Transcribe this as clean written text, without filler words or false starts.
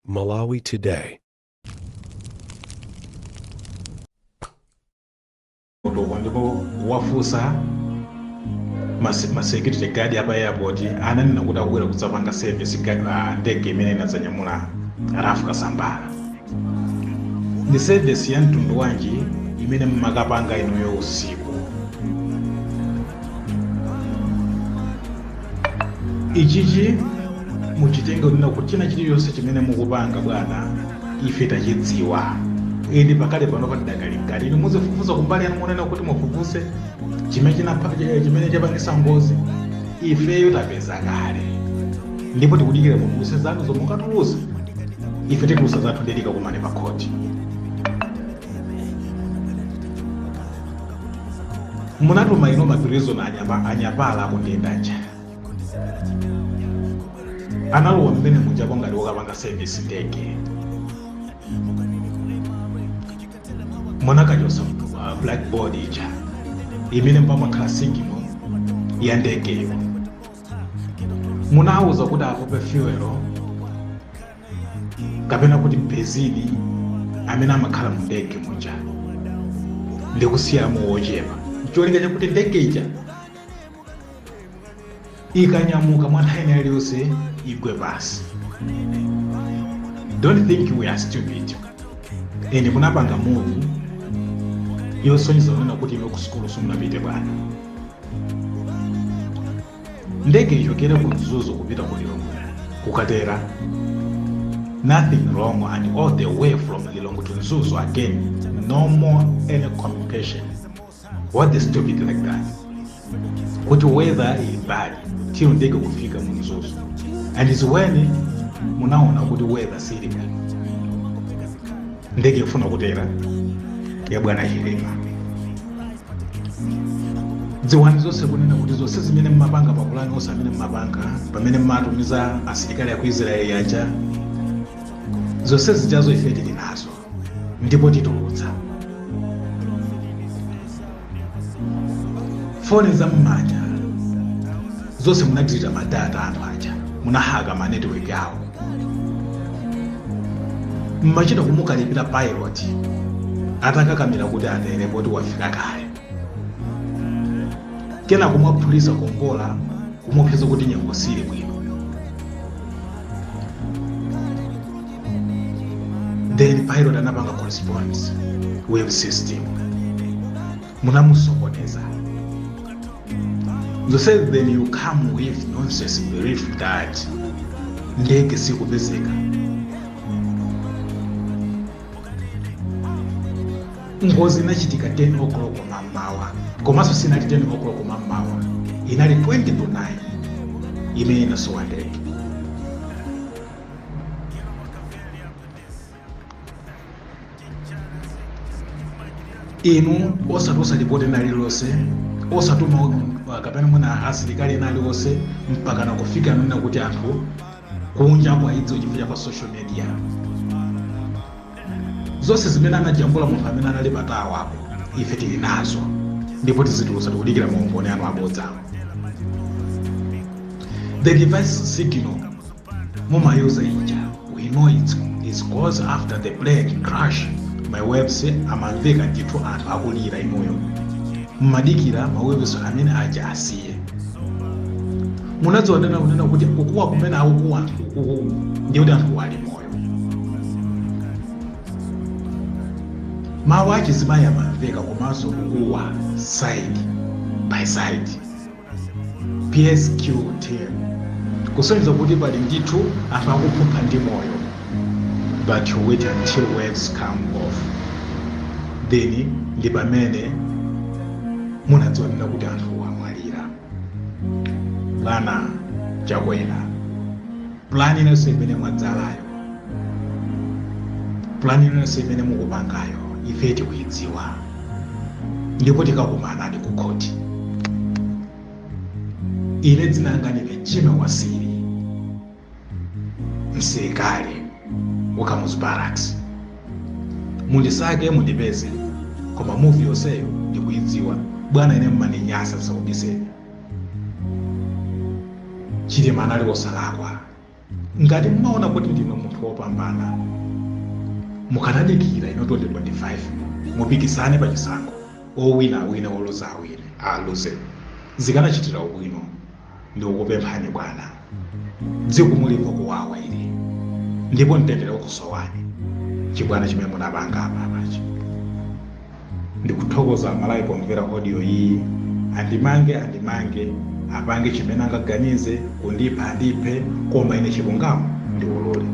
Malawi Today. Kutoko ndipo wafunsa ma security guard apa airport, ananena kuti akubwera kudzapanga service ndege imene inadzanyamula Ralph Kasambara. Ndi service ya mtundu wanji imene mmakapanga inuyo usiku? Ichichi muchitenge kunena kuti china chiliyonse chimene mukupanga, bwana, ife tachidziwa. Eni pakale pano patidakali mkati, inu muzifufuza kumbali yanu, munena kuti mufufuze chimene chimene chapangisa ngozi. Ifeyo tapeza kale ndipo tikudikira mutuluse zanu zomwe mukatulusa, ife titulusa zathu, ndiye tikakumane pa khoti. Munatuma ino ma prisoner anyapala akundiyendanja, analowa mmene mujapo ngati wakapanga service ndege. Munakachosa blackboard ija imene pamakhala signal ya ndegeyo. Munawuza kuti apope fuel kapena kuti benzini amene amakhala mu ndege muja ndikusiyamo wochepa, cholinga chakuti ndege ija ikanyamuka mwa nthawi ina iliyonse igwe pasi. Don't think we are stupid. And munapanga move yosonyeza kunena kuti ino kusukulu simunapite, bwana. Ndege ichokere ku Mzuzu kupita ku Lilongwe, kukatera nothing wrong, and all the way from Lilongwe to Mzuzu again, no more any communication. What the stupid like that, kuti weather ili bad till ndege kufika mu Mzuzu, and is when munaona kuti weather sili bwino, ndege ifuna kutera ya bwana Chilima. Dziwani zonse kunena kuti zonse zimene mmapanga, mapulani onse amene mmapanga pamene mmatumiza asilikali aku Israeli aja, zonse zijazo ife tili nazo ndipo titulutsa. Foni za mmanja zonse munadirita ma data anthu aja, munahaka ma network awo, mmachita kumukalipira pilot atakakamira kuti atere poti wafika kale. Kena kumwaphulisa kongola, kumupeza kuti nyengo sili bwino. Then pilot anapanga corresponds wave system, munamusokoneza zonse. Then you come with nonsense belief that ndege sikupezeka. Ngozi inachitika 10 o'clock mammawa, komanso sinali 10 o'clock mammawa, inali 20 to 9 imene inasowa ndege. Inu osatulutsa ripoti ina lililonse, osatuma kapena mwina asilikali ena aliwonse, mpaka nakufika nena kuti anthu kunja kwaidziwa chifukwa cha pa social media. Zonse zimene anajambula munthu amene anali pa tower apo, ife tili nazo ndipo tizitulutsa. Tikudikira maumboni anu abodzawo. The device signal mumayuza ija, we know it's cause after the plane crash ma waves amamveka ndithu, anthu akulira. Inuyo mmadikira ma waves amene aja asiye. Munadziwa nena kunena kuti kukuwa kumene akukuwa anthu kukuku ndiye kuti anthu ali moyo. Mawu achizimayi amamveka komanso kukuwa side by side, PSQ team, kusonyeza kuti pali ndithu anthu akuphumpha ndi moyo. But you wait until waves come off, then ndi pamene munadziwa nena kuti anthu amwalira. Bwana Chakwera, plan iliyonse imene mwadzalayo, plan iliyonse imene mukupangayo, ife tikuidziwa ndipo tikakumanani ku khoti. Ine dzina langa ndine Jimmy Wasili, msilikali wa Kamuzu Barracks. Mundisake mundipeze, koma move yonseyo ndikuidziwa, bwana. Ine mmandinyasa, ndisakubiseni. Chilima anali wosalakwa. Ngati mmaona kuti ndinu munthu wopambana, mukanadikira ino 2025 mupikisane pa chisankho, owina awine, oluza awine aluze, zikanachitira ubwino. Ndikukupemphani bwana, dziko mulimva kuwawa ili, ndipo mtendere ukusowani. Chibwana chimene munapanga apapachi. Ndikuthokoza Amalawi pomvera audio iyi. Andimange, andimange, apange chimene angaganize, kundipha andiphe, koma ine chilungamo ndiwulule.